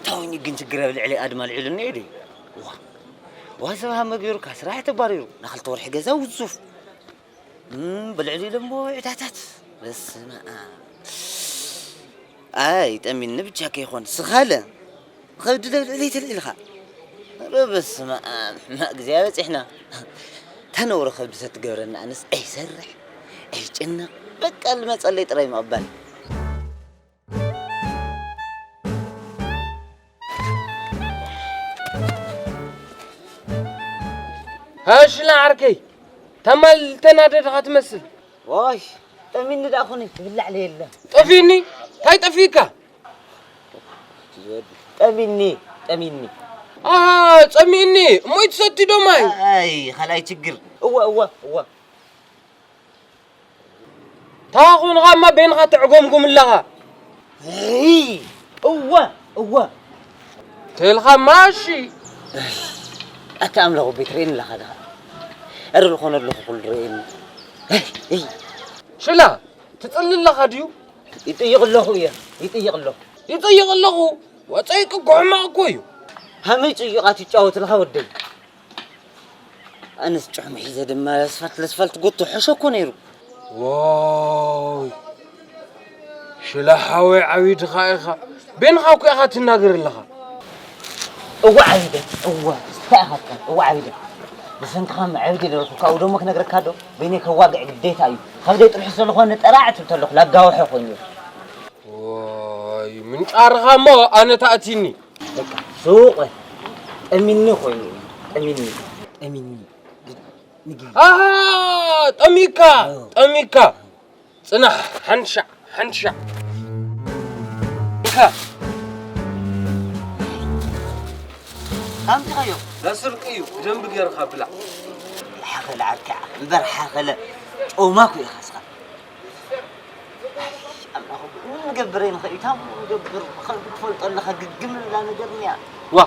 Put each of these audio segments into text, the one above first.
ታወኝ ግን ችግር ኣብ ልዕሊ ኣድማ ልዕሉ እኒኦ ድዩ? ዋ፣ ዋ፣ ሰብ ሃመ ገይሩካ ስራሕ ተባሪሩ፣ ንክልተ ወርሒ ገዛ ውዙፍ። እም፣ ብልዕሊ ኢሎም ዕዳታት። በስመ ኣብ። ኣይ፣ ጠሚኒ ብቻ ከይኮን፣ ስኻለ። ከብዲ ለብልዕሊ ትልዕልኻ። ኧረ በስመ ኣብ፣ ሕማቕ ግዜ በጺሕና። እታ ነውሪ ከብዲ ሰብ ትገብረና ኣነስ ኣይሰርሕ፣ ኣይጭነቕ። በቃ ልመጸለይ ጥራይ ምቕባል። ሃሽላ ዓርከይ፣ ተማል ተናደድኻ ትመስል። ዋይ፣ ጠሚኒ ደኣ ኹኒ፣ ዝብላዕ ለየለ። ጠፊኒ? እንታይ ጠፊካ? ጠሚኒ፣ ጠሚኒ። ኣሃ፣ ጸሚእኒ። እሞ ይትሰቲ ዶ ማይ? ኣይ፣ ካልኣይ ችግር። እወ፣ እወ፣ እወ። ታኹንኻ እማ ቤንኻ ትዕጎምጉም ኣለኻ። እይ፣ እወ፣ እወ። ተልኻ ማሺ። ኣታ ኣምላኽ ቤት ርእየኒ ኣለኻ ደኻ። እረ ዝኾነ ኣለኹ ኩሉ ርእየኒ። እይ፣ እይ። ሽላ፣ ትጽሊ ኣለኻ ድዩ? ይጥይቕ ኣለኹ እየ፣ ይጥይቕ ኣለኹ። ይጥይቕ ኣለኹ? ወጸይቂ እኮ ሕማቕ እኮ እዩ። ሃመይ ጽይቓት ይጫወት ኣለኻ ወደይ። ኣነስ ጭሕሚ ሒዘ ድማ ለስፋልት ለስፋልት ጎቶ ሕሾ እኮ ነይሩ። ዋይ፣ ሽላ ሓወይ ዓቢድኻ ኢኻ። ቤንኻ እኮ ኢኻ ትናገር ኣለኻ። እወ ዓቢደ፣ እወ፣ እንታይ ኢኻ ትብል? እወ ዓቢደ። ብሰንክኻ መዕብድ የደረኩ። ካብኡ ደሞ ክነግረካ ዶ? በይነይ ከዋግዕ ግዴታ እዩ። ከብደይ ጥርሑ ስለዝኾነ ጠራዕ ትብል ተለኹ፣ ላጋውሖ ኮይኑ። ዋይ፣ ምንጫርኻ እሞ ኣነ ተኣቲኒ። በቃ፣ ሱቕ። ጠሚኒ ኮይኑ እዩ። ጠሚኒ። ጠሚኒ። ንግዲ። ኣሃ፣ ጠሚካ፣ ኣዎ። ጠሚካ። ጽናሕ፣ ሓንሻዕ፣ ሓንሻዕ። እንካ። ኣምጺኻዮ? ለስርቂ እዩ፣ ብደንቢ ጌርካ ብላዕ። ሓኸለ ዓርኪ እምበር ሓኸለ ጮማ እኮ ኢኻ እስኻ። ኣምላኽ፣ ምን ንገብር ንኸ ኢታም ንገብር፣ ኸ-፣ ክትፈልጦ ኣለኻ፣ ግግም እላ ነገር እኒኣ። ዋ፣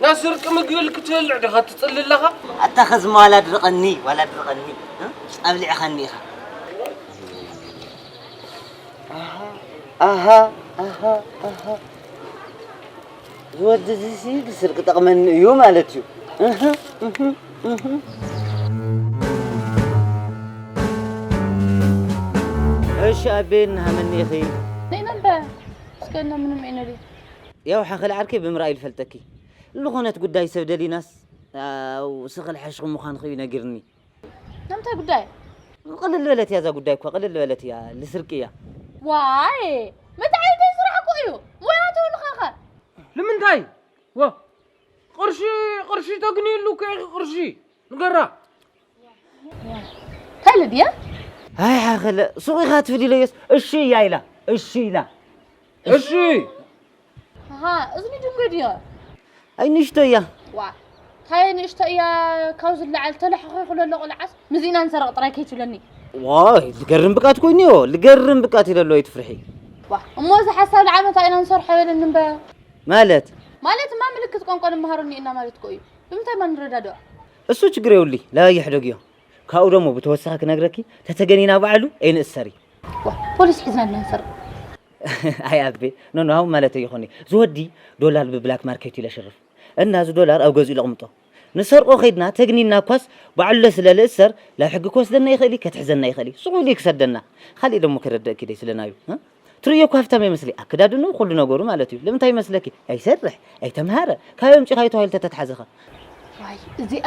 ናብ ስርቂ ምግብል ክትበልዕ ዲኻ ትጽሊ ኣለኻ? ኣታ ኸዚ ዋላ ድርቐኒ፣ ዋላ ድርቐኒ፣ እ? ኣብሊዕኻኒ ኢኻ። ኣሃ፣ ኣሃ፣ ኣሃ፣ ኣሃ። እዚ ወዲ እዚሲ ብስርቂ ጠቕመኒ እዩ ማለት እዩ። እህ፣ እህ፣ እህ። እሺ ኣቤ፣ እናሃመኒ ኢኺ? ነይ ነበር፣ እስከ እና ምንም ኣይነሪ። ያው ሓኸል ዓርከይ ብምርኣይ ልፈልጠኪ። ዝኾነት ጉዳይ ሰብ ደሊናስ፣ ኣው፣ ስኽል ሓሽኹም ምዃንኺ እዩ ነጊርኒ። ንምንታይ ጉዳይ? ቅልል በለት እያ እዛ ጉዳይ እኳ፣ ቅልል በለት እያ፣ ልስርቂ እያ። ዋይ፣ መታዓይተይ ስራሕ እኮ እዩ። ሞያ ተውልኻኸ። ንምንታይ? ዋ፣ ቅርሺ፣ ቅርሺ ተግንየሉ እኮ ኢኺ፣ ቅርሺ። ንገራ። እንታይ ልድያ? ኣይ ሓኸለ፣ ሱቕ ኢኻ ትብል ኢለዮስ፣ እሺ እያ ኢላ፣ እሺ ኢላ። እሺ። ኣሃ፣ እዝኒ ድንጎ ድዮ? ኣይ ንእሽቶ እያ። ዋ፣ እንታይ ንእሽቶ እያ፣ ካብ ዝለዓል ተለሓኺኹ ለሎ ቆልዓስ፣ ምዚእና ንሰርቕ ጥራይ ከይትብለኒ። ዋይ፣ ልገርም ብቃት ኮይኑዮ፣ ልገርም ብቃት ኢለሎ ኣይትፍርሒ። ዋ፣ እሞ እዚ ሓሳብ ንዓመት ኣይና ንሰርሖ በለኒ እምበር። ማለት? ማለትማ ምልክት ቋንቋ ንመሃሮ እኒኤና ማለት እኮ እዩ። ብምንታይ ማ ንረዳድኦ? እሱ ችግር የብሉይ፣ ላባይ ይሕደግዮ። ካብኡ ደሞ ብተወሳኺ ክነግረኪ፣ ተተገኒና ባዕሉ ኣይንእሰር እዩ። ዋ፣ ፖሊስ ሒዝና ንንሰር። ኣይ ኣቤ፣ ኖ፣ ኖ፣ ሃው ማለት ኣይኾን እዩ። ዝወዲ ዶላር ብብላክ ማርኬት እዩ ለሽርፍ። እና እዚ ዶላር ኣብ ገዝኡ ለቕምጦ። ንሰርቆ ኸይድና፣ ተግኒና እኳስ ባዕሉ ስለ ልእሰር፣ ላብ ሕጊ ክወስደና ይኽእል እዩ፣ ከትሕዘና ይኽእል እዩ። ስቕ ኢሉ እዩ ክሰደና። ካሊእ ደሞ ከረድእኪ ደይ ስለናዩ፣ እ? ትርእዮ እኮ ሃብታም ይመስል፣ ኣከዳድንኡ፣ ኩሉ ነገሩ ማለት እዩ። ለምንታይ ይመስለኪ? ኣይሰርሕ፣ ኣይተምሃረ፣ ካበይ ኣምጺኻዮ ተባሂሉ ተተትሓዘኸ? ዋይ፣ እዚኣ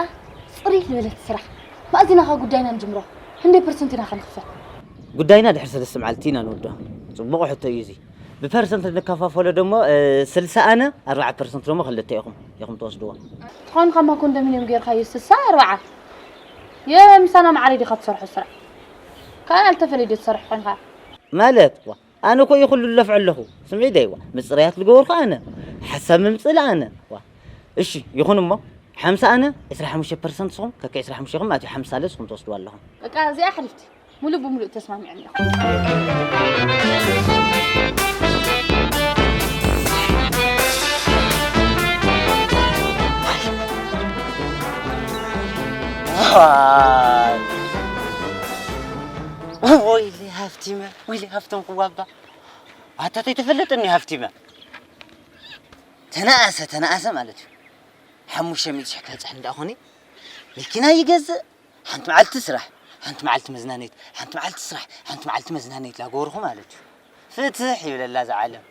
ጽርይ ዝበለት ስራሕ። ማእዚናኻ ጉዳይና ንጅምሮ። ክንደይ ፐርሰንት ኢና ከ ንኽፈል? ጉዳይና ድሕሪ ሰለስተ መዓልቲ ኢና ንወድኦ። ጽቡቕ ሕቶ እዩ እዚ። ብፐርሰንት እንከፋፈሎ ደሞ፣ እ፣ ስልሳ ኣነ፣ ኣርባዓ ፐርሰንት ደሞ ክልተ ኢኹም፣ ኢኹም ትወስድዎ። ትኾን ከማ ኮንዶሚንየም ጌርካዮ ስልሳ ኣርባዓ። የምሳና ማዕረ ዲኻ ትሰርሖ ስራሕ? ካን ኣልተፈለየ ዶ ትሰርሕ ኮንካ? ማለት፣ ዋ፣ ኣነ እኮ ይኹሉ ለፍዐ ኣለኹ። ስምዒ ደይዋ፣ ምጽረያት ልገበርኩ ኣነ፣ ሓሳብ ምምጽእ ኣነ። ዋ፣ እሺ፣ ይኹን እሞ፣ ሓምሳ ኣነ፣ ዕስራ ሓሙሽተ ፐርሰንት ንስኹም፣ ከከ ዕስራ ሓሙሽተ ኢኹም፣ ኣትዩ ሓምሳ ለስኹም ትወስድዋ ኣለኹም። በቃ፣ እዚኣ ሓሊፍቲ። ሙሉእ ብሙሉእ ተስማሚዐን ኣለኹ። ዋይ። ወይለይ ሃፍቲመ፣ ወይለይ ሃፍቶም ክዋባ። ኣታ ተይተፈለጠኒ ሃፍቲመ። ተነኣሰ፣ ተነኣሰ ማለት እዩ። ሓሙሽተ ሚእቲ ሽሕ ክበጽሕ እንዳኾነ መኪና ይገዝእ። ሓንቲ መዓልቲ ስራሕ፣ ሓንቲ መዓልቲ መዝናነይት፣ ሓንቲ መዓልቲ ስራሕ፣ ሓንቲ መዓልቲ መዝናነይት ላገበርኹ ማለት እዩ። ፍትሕ ይብለላ እዛ ዓለም።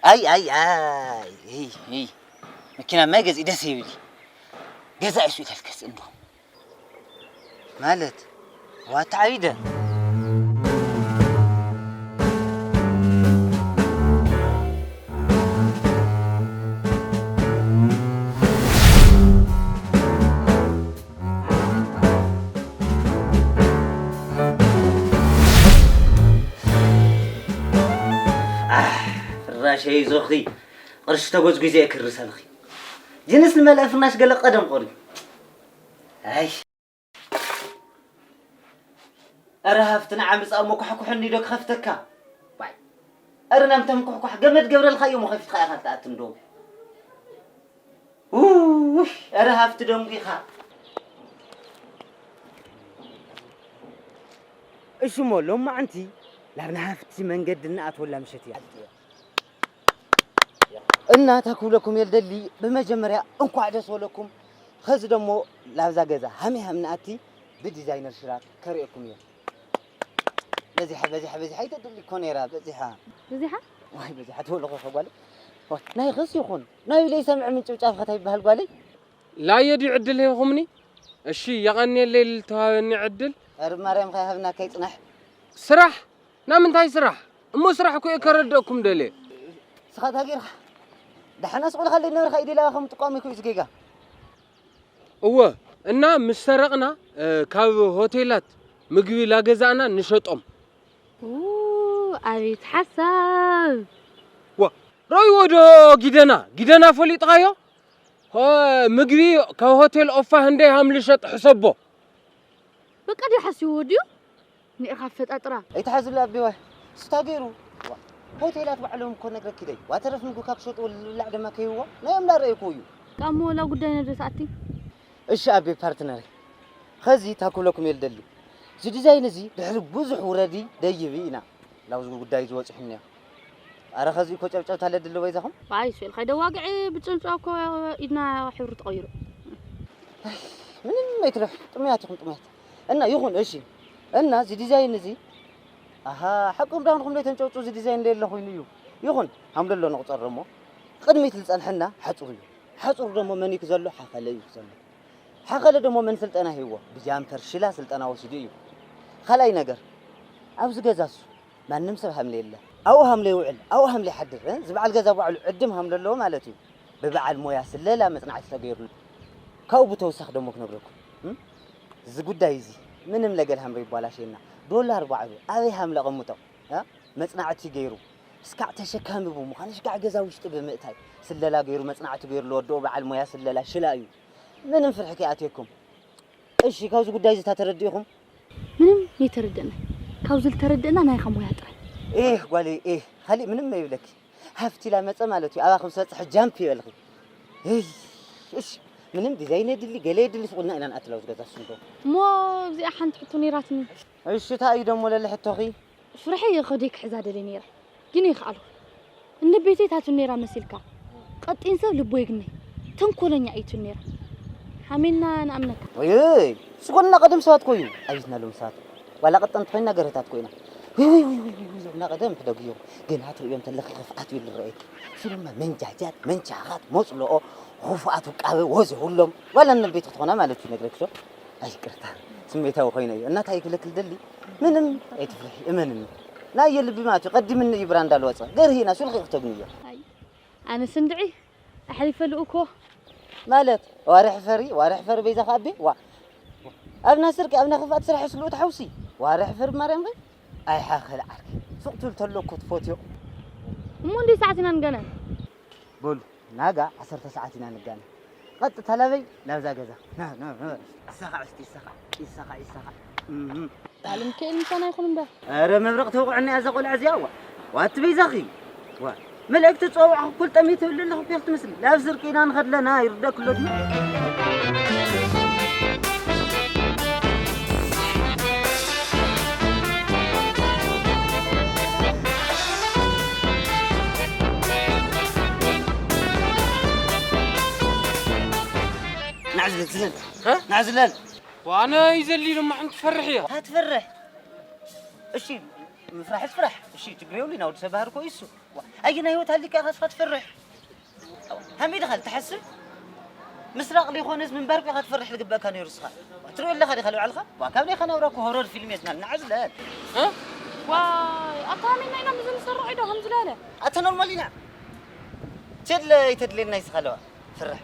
ኣይ ኣይ ኣይ እይ እይ መኪና ማይ ገዝኢ ደስ ይብል። ገዛ እሱ ኢለልከስ እንዶ ማለት ዋታ ዓቢደ። ኣሕ፣ ፍራሸይ ዞኺ፣ ቅርሺ ተጎዝጒዘ እየ ክርሰልኺ። ጅንስ ልመልአ ፍርናሽ ገለ ቀደም ቆርዩ። ኣይ። ኣረ ሃፍቲ ንዓ ምጻእ እሞ ኳሕኩሕኒ ዶ ክኸፍተካ? ዋይ። ኣረ ናምተም ኳሕኳሕ ገመድ ገብረልካ እዮም ከፊትካ ኢኻ ትኣት እንዶ። ውይ፣ ኣረ ሃፍቲ ደንጒኻ። እሺ እሞ ሎማዓንቲ ናብ ናይ ሃፍቲ መንገዲ እንኣትወላ ምሸት እያ። እና ታኩብለኩም የልደሊ ብመጀመርያ እንኳዕ ደስ በለኩም። ኸዚ ደሞ ላብዛ ገዛ ሃሚ ሃም ንኣቲ ብዲዛይነር ሽራት ከርእየኩም እየ። በዚሓ በዚሓ በዚሓ ይተድሊ እኮ ነይራ በዚሓ። በዚሓ? ዋይ በዚሓ ትበልኹ ኸጓል። ዋይ ናይ ኸስ ይኹን ናይ ለይ ሰምዕ ምንጭብጫብ ኸታ ይበሃል ጓለይ። ላየ ድዩ ዕድል ሂብኹምኒ? እሺ የቐንየለይ ልተዋበኒ ዕድል። ርብ ማርያም ኸይሃብና ከይጽናሕ። ስራሕ? ናምንታይ ስራሕ? እሞ ስራሕ እኮ እየ ከረድአኩም ደልየ። ንስኻ እንታይ ጌርካ? ደሓን ኣስቑልካ ለይ ነበርካ ኢደ ላባ ከም ጥቋሚ እኮ እዩ ዝጌጋ። እወ እና ምስ ሰረቕና ካብ ሆቴላት ምግቢ ላገዛእና ንሸጦም። ው፣ ኣቤት ሓሳብ። ዋ፣ ረእይዎ ዶ ጊደና ጊደና ፈሊጥኻዮ? ሆ፣ ምግቢ ካብ ሆቴል ኦፋ ህንደይ ሃምልሸጥ ሕሰቦ። በቃ ድዩ ሓሲብዎ ድዩ? ንኤኻ ፈጣጥራ። ኣይትሓዝሉ ኣቤዋይ። ስታ ገይሩ። ዋ፣ ሆቴላት ባዕሎም እኮ ነግረኪ ደይ። ዋተረፍ ምግቢ ካብ ክሸጡ ልብላዕ ደማ ከይዎ። ናይ ኣምላኽ ረእይኩ እዩ። ቃሞ ወላ ጉዳይ ነድረስ ኣቲ። እሺ ኣቤ ፓርትነር። ኸዚ ታኩለኩም የልደሊ። እዚ ዲዛይን እዚ ድሕሪ ብዙሕ ውረዲ ደይቢ ኢና። ላውዝ ጉዳይ ዝወጽሑ እኒኦ። ኣረ ኸዚ እኮ ጨብጨብታ ለድሊ ወይዛኹም? ባይ ስል ኸይደ ዋግዒ ብጭንጫ እኮ ኢድና ሕብሩ ተቐይሩ። ምንም ኣይትልሕ ጥሙያት ኢኹም ጥሙያት። እና ይኹን እሺ። እና እዚ ዲዛይን እዚ ኣሃ ሓቁም ዳንኹም ለይተንጨውጩ እዚ ዲዛይን ለየለ ኮይኑ እዩ። ይኹን ሃምለሎ ንቁጸር ደሞ ቅድሚት ዝጸንሐና ሓጹር እዩ። ሓጹር ደሞ መን እዩ ዘሎ ሓኸለ እዩ ዘሎ። ሓኸለ ደሞ መን ስልጠና ሂዎ ብጃምፐር ሽላ ስልጠና ወሲዱ እዩ። ካልኣይ ነገር ኣብዚ ገዛሱ ማንም ሰብ ሃምለ የለ። ኣብኡ ሃምለ ይውዕል ኣብኡ ሃምለ ይሓድር እ? እዚ በዓል ገዛ ባዕሉ ዕድም ሃምለ ኣለዎ ማለት እዩ። ብበዓል ሞያ ስለላ መጽናዕቲ ተገይሩሉ። ካብኡ ብተወሳኺ ደሞ ክነግረኩም እ? እዚ ጉዳይ እዚ ምንም ለገል ሃምረ ይባላሸየና። ዶላር ባዕሉ ኣበይ ሃምለ ቀምጦ እ? መጽናዕቲ ገይሩ እስካዕ ተሸካሚ ብምዃን እስካዕ ገዛ ውሽጢ ብምእታይ ስለላ ገይሩ መጽናዕቲ ገይሩ ለወደኦ በዓል ሞያ ስለላ ሽላ እዩ። ምንም ፍርሒ ከይኣትየኩም። እሺ ካብዚ ጉዳይ እዚ ተረዲእኹም? ምንም ይተረደእና ካብዚ ልተረደእና ናይኻ ሞያ ጥራይ። ኤህ ጓለይ ኤህ ካሊእ ምንም መይብለኪ። ሃፍቲ ላመጸ ማለት እዩ ኣባኺ ምስ በጽሐ ጃምፕ ይበልኺ። እይ እሺ ምንም ዲዛይን የድሊ ገለ የድሊ ስቑልና ኢና ንኣትላው ዝገዛ ስንዶ። እሞ እዚኣ ሓንቲ ሕቶ ነይራትኒ። እሺ እንታይ እዩ ደሞ ለለ ሕቶኺ? ፍርሒ እየ ኸደይ ክሕዛ ደልየ ነይረ ግን ኣይከኣልኩ። እንደ ቤተይ ታቱን ነይራ መሲልካ። ቀጢን ሰብ ልቡ የግነይ። ተንኮለኛ እይቱን ነይራ። ሓሜና ንኣምነካ። ወይይ ስጎና ቀደም ሰባት ኮዩ ኣይትና ሎም ሰባት ዋላ ቀጠንቲ ኮይና ገረታት ኮይና ውይ ውይ ውይ ውይ ውይ ዞምና ቀደም ሕደግዮ ገና ትርእዮም ተለኺ ክፍኣት እዩ ዝረኣየኪ ሽሉማ መንጃጃት መንቻኻት መፅልኦ ኹፉኣት ውቃበ ወዘ ሁሎም ዋላ እነ ቤት ክትኾና ማለት እዩ ነግረክሾ ኣይቅርታ ስሜታዊ ኮይነ እዩ እናታይ ክለክል ደሊ ምንም ኣይትፍርሒ እመንኒ ናየ ልቢ ማለት እዩ ቀዲምኒ እዩ ብራንዳ ልወፀ ገርሂና ሱልኺ ክተግንዮ ኣይ ኣነስ እንድዒ ኣሕሊፈ ልእኮ ማለት ዋርሒ ፈሪ ዋርሒ ፈሪ በይዛኻ ኣቤ ዋ ኣብና ስርቂ ኣብና ክፍኣት ስራሕ ስልኡት ሓውሲ ዋርሕ ፍር ማርያም ግን ኣይሓኸል ዓርኪ ሱቕ ትብል ተሎ እኮ ትፈትዮ። እሞ እንዴ ሰዓት ኢና ንገና? በሉ ናጋ ዓሰርተ ሰዓት ኢና ንጋና። ቀጥታ ላበይ ላብዛ ገዛ። ና ና ና። ይሳኻ እስቲ ይሳኻ ይሳኻ ይሳኻ። እም። ባል ሚካኤል ምሳና ይኹን እምበር። ኧረ መብረቕ ተውቕዕና እያ እዛ ቆልዓ እዚኣ። ዋ ዋት በይዛኺ። ዋ መላእክቲ ጸዋዕ ኩል ጠሚ ትብል ኣለኹ እኮ ትመስል። ላብ ስርቂ ኢና ንኸድለና ይርደክ ኣሎ ድዩ? ናዕ ዝለል ዝለል። እ? ናዕ ዝለል። ዋና ይዘሊ ድማ ሓንቲ ትፈርሕ እያ። ኣትፈርሕ። እሺ ምፍራሕ ትፍራሕ። እሺ ችግር የብሉ ኢና ወዲ ሰብ ባህር እኮ እዩ እሱ። ዋ፣ ኣየናይ ህይወት ሃሊካ ኢኻ እስኻ ትፈርሕ? ሃሚድ ኻል ትሓስብ? ምስራቕ ሊኾነስ ምንባር እኮ ኢኻ ትፈርሕ ዝግበእካ ነይሩ እስኻ። ትሪኦ ኣለኻ ዲኻ ልባዕልኻ? ዋ፣ ካብ ናይኻ ናብራ እኮ ሆረር ፊልም የትና ንዓ ዝለል። እ? ዋይ፣ ኣታ ሃሚድና ኢና ምዝ ንሰርዖ ኢዶ ከም ዝለለ። ኣታ ኖርማል ኢና። ቴድለ ኣይተድልየና ይስኻ ኣለዋ። ፍርሕ።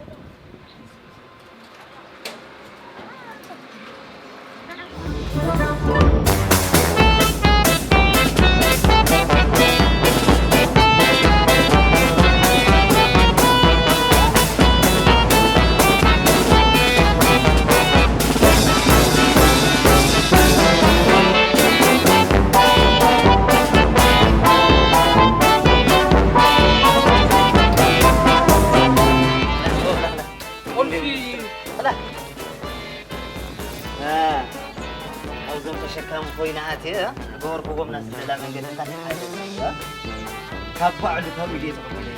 ቁልፊ። ላ። እ፣ ኣብዞም ተሸካሚ ኮይና ኣትየ፣ እ፣ ዝገበርኩዎም ናስለላ መንገዲ እንታይ ሓይለ፣ እ፣ ካብ ባዕሉ ካብ ኢድየ ተቐቢለ።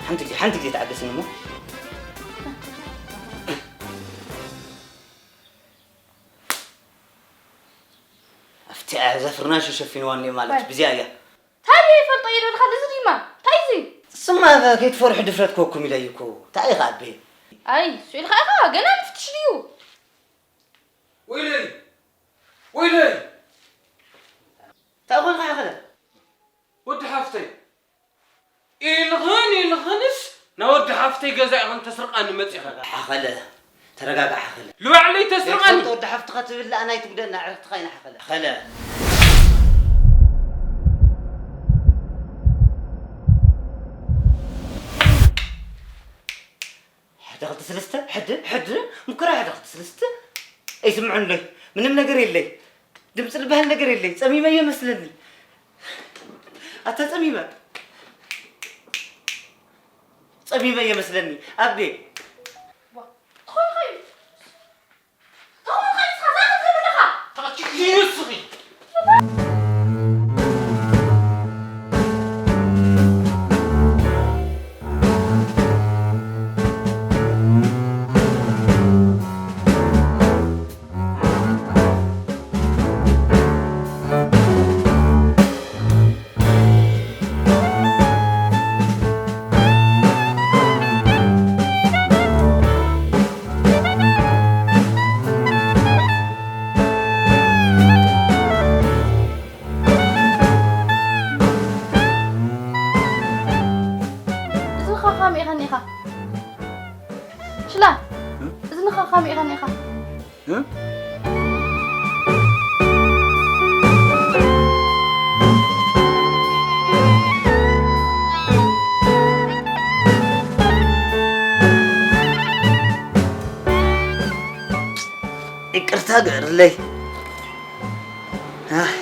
ሓንቲ ግዜ፣ ሓንቲ ግዜ ተዓገስኒ እሞ። ኣብቲ፣ እዛ ፍርናሽ ሸፊንዋ እኒኦ ማለት ባይ። ብዚኣ እያ። እንታይ ይፈልጦ እየ ልብልካ፣ እዚ ድማ እንታይ እዚ? ስማ፣ ከይትፈርሑ ድፍረት ክወኩም ኢለ እዩ እኮ። እንታይ ኢኻ ኣቤ? ኣይ፣ ስኢልካ ኢኻ፣ ገና ንፍትሽ ድዩ? ወይለይ! ወይለይ! እንታይ ኾንካ ሓኸለ? ወዲ ሓፍተይ፣ ኢልኽን ኢልኽንስ ናብ ወዲ ሓፍተይ ገዛ ኢኽን ተስርቓኒ መጺኻ። ሓኸለ፣ ተረጋጋዕ ሓኸለ። ንባዕለይ ተስርቓኒ። ዘይትፈልጦ ወዲ ሓፍትኻ ትብል ኣና ኣይትጉደና፣ ዕርክትኻ ኢና ሓኸለ። ሓኸለ። ሓደ ክልተ ሰለስተ፣ ሕድ፣ ሕድ፣ ሙከራ ሓደ ክልተ ሰለስተ። ኣይስምዑንለይ። ምንም ነገር የለይ። ድምፂ ዝበሃል ነገር የለይ። ፀሚመ እየ መስለኒ። ኣታ ፀሚመ። ፀሚመ እየ መስለኒ። ኣቤ። ዋ፣ ትኾንካ እዩ። ትኾንካ እዩ፣ ንስኻ እንታይ ክትብል ኣለኻ? ታኪ ንስኺ። እዝንኻ ካም ኢኻ ኒኻ? ሽላ፣ እም? እዝንኻ ካም ኢኻ ኒኻ? እም? ይቅርታ ግበርለይ። ኣህ።